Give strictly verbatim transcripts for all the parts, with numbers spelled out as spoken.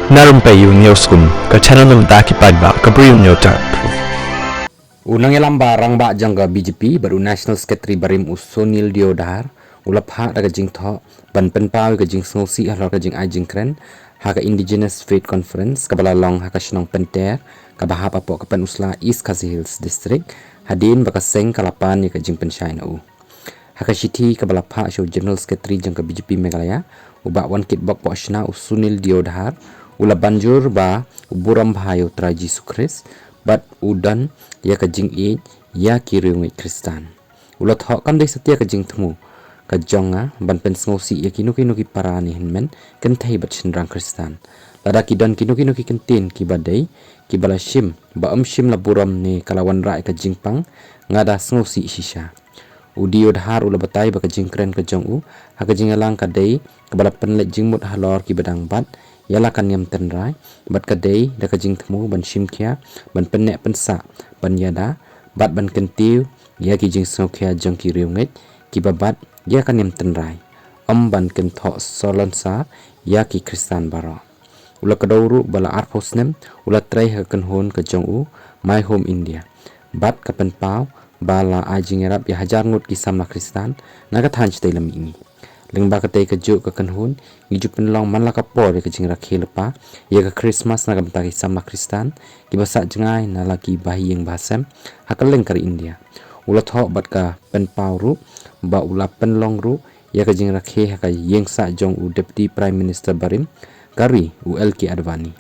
Na Rympei U News Kum, ka channel na bynta ki paidbah ka Bri U News Tar. U nongïalam ba rangbah jong ka B J P bad u National Secretary barim u Sunil Deodhar u la phah da ka jingthoh ban pynpaw ïa ka jingsngewsih halor ka jingai jingkren ha ka Indigenous Faith Conference kaba la long ha ka shnong Pynter kaba hap hapoh ka Pynursla, East Khasi Hills District, hadien ba ka seng ka la pan ïa ka jingpynshai na u. Ha ka shithi kaba la phah sha u General Secretary jong ka B J P Meghalaya, u Bah Wankitbok Pohshna, u Sunil Deodhar u la ban jur ba u burom bha ïa u Trai Jisu Khrist bad u don ïa ka jingïeit ïa ki riewngeit Khristan. U la thoh kam dei satia ka jingthmu ka jong nga ban pynsngewsih ïa kino kino ki para ne hynmen, kynthei bad shynrang Khristan. Lada ki don kino kino ki kyntien kiba dei kiba la shim ba ym shym la burom ne ka la wanrah ïa ka jingpang, nga da sngewsih shisha. U Deodhar u la batai ba ka jingkren ka jong u ha ka jingïalang ka dei kaba la pynleit jingmut halor kiba dang bat ïa la ka niam tynrai bad ka dei da ka jingthmu ban shim khia, ban pynneh pynsah, ban ïada bad ban kyntiew ïa ki jingsngewkhia jong ki riewngeit kiba bat ïa ka niam tynrai, ym ban kynthoh solonsar ïa ki Khristan baroh. U la kdew ruh ba la arphew snem u la trei ha ka kynhun ka jong u My Home India bad ka pynpaw ba la ai jingïarap ïa hajar ngut ki samla Khristan na ka thaiñ shatei lam mihngi. Lyngba katei kajuh ka kynhun ngi ju pynlong man la ka por ïa ka jingrakhe lypa ïa ka Christmas na ka bynta ki samla Khristan kiba sah jngai na la ki bahaïing bahasem ha kylleng ka ri India. U la thoh bad ka pynpaw ruh ba u la pynlong ruh ïa ka jingrakhe ha ka ïingsah jong u Deputy Prime Minister barim ka ri, u L K Advani.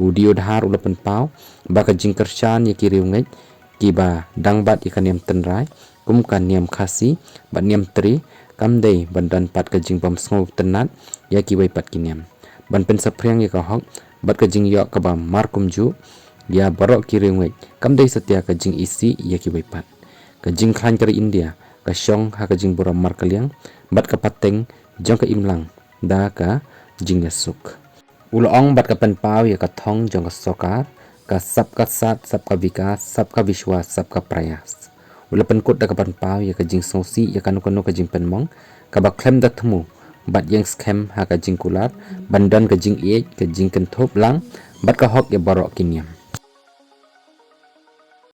U Deodhar u la pynpaw ba ka jingkyrshan ïa ki riewngeit kiba dang bat ïa ka niam tynrai kum ka niam Khasi bad niam Tre kam dei ban don pat ka jingbym sngewtynnat ïa kiwei pat ki niam, ban pynsaphriang ïa ka hok bad ka jingïoh kaba mar kumjuh ïa baroh ki riewngeit kam dei satia ka jingisih ïa kiwei pat. Ka jingkhlaiñ ka ri India ka shong ha ka jingburom markylliang bad ka pateng jong ka imlang da ka jingïasuk. U la ong bad ka pynpaw ïa ka thong jong ka sorkar, ka Sabka Saath, Sabka Vikas, Sabka Vishwas, Sabka Prayas. U la pynkut da ka pynpaw ïa ka jingsngewsih ïa kano kano ka jingpynmong kaba khlem da thmu bad ïeng skhem ha ka jingkular ban don ka jingïeit, ka jingkynthup lang bad ka hok ïa baroh ki niam.